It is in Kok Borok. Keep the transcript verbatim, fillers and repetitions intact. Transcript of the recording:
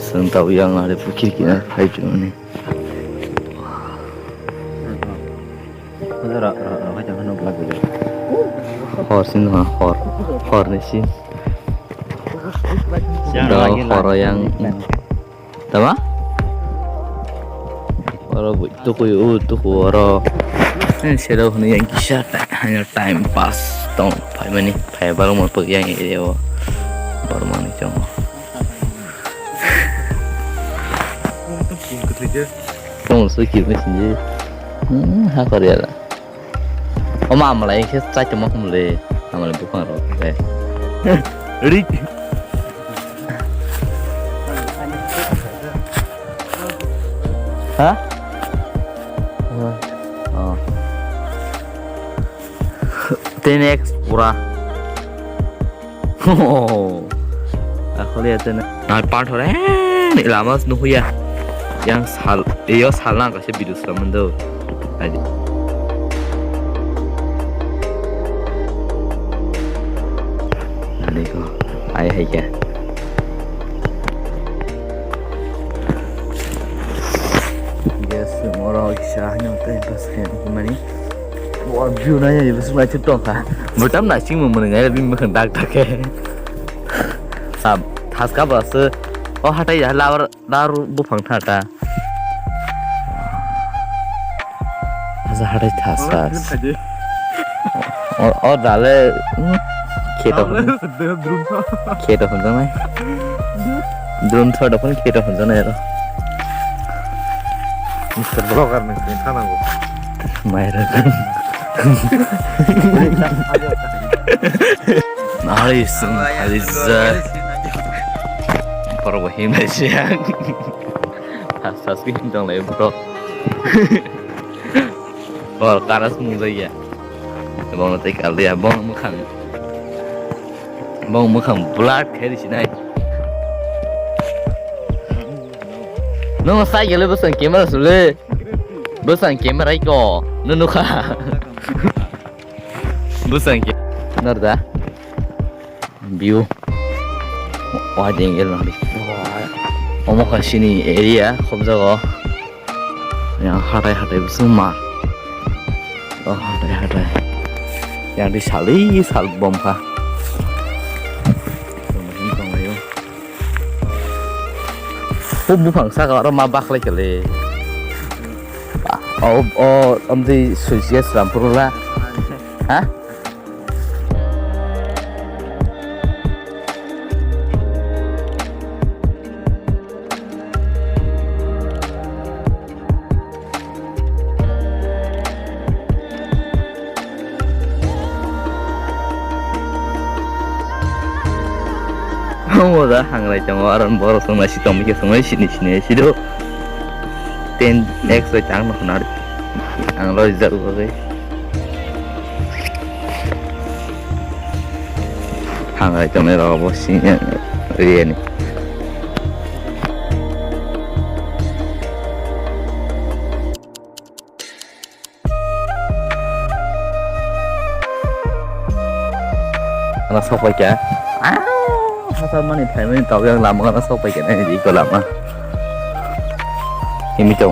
Chwng tabuk yang nari pukhir kina phai tongmani. Hor sin ha, hor, hor ni sin. Yang lagi hor lagi. Yang. Tama? Oro bui tukui u tuku oro. Eh, sero hwnwi yang kisa ta-, hanya time pass tong phaimani. Phai borok mor pok yang area o. Borok manwi tongo. Tong se kirmi sinji. Hmm, ha kariya. O ma, malai khe chai tongma khum le, malai buphang rok le. Rik. Ha? Oh. Ten X pura. Oh. Akholi atene. Nai panthor, eh, ni lama nuhuya. Yang sal, iyo sal nang kaisa video slam mando. Aidi. Nani ko, ai hai kya. Yes, moro kisa hanya time pass kaya mani. Wah, view nai, bus mai tong kha. Mutam na sing mung mung ngai, bim mung dak dak khe. Sab, thas ka bas. Oh, hatai ya, labar, laru buphang tha ta. Asa hatai thas thas. O, o dale, hmm, khe to. Drum to. Khe to hon nai. Drum to da pun khe to hon nai ro. Mister Vlogger ni sini thana go. Mairang. Nice, nice. Borok bo himlai siya. Has, has, ki him tong lai, bro. Bor karas mung jaya. Bong tei kal ya, bong mukhang. Bong mukhang blood khe sinai. Nung cycle bwsang camera sule. Bwsang camera iko. Nunu kha. Bwsang ke. Narda. View. Wah, jengkel nang di. Omo kha sini area, khobjago. Yang hatai hatai bwswng ma. Oh, hatai hatai. Yang di sali sal bom kha. Hub buphang saka oro ma baklai kale. O, o, omtwi suiya slam purula. Ha? Omo da hangrai tongo, aro borok songna si tongmikhe songwi sini sini si do. Ten X bai tang nukho nari. Ang lo rijak bagwi. Hangrai tongnai rok bo sini riyani. Ano sok pai kha. Ah, hasa mani phaimani tawk yang lama ano sok pai kha nai di ko lama. Himi tong.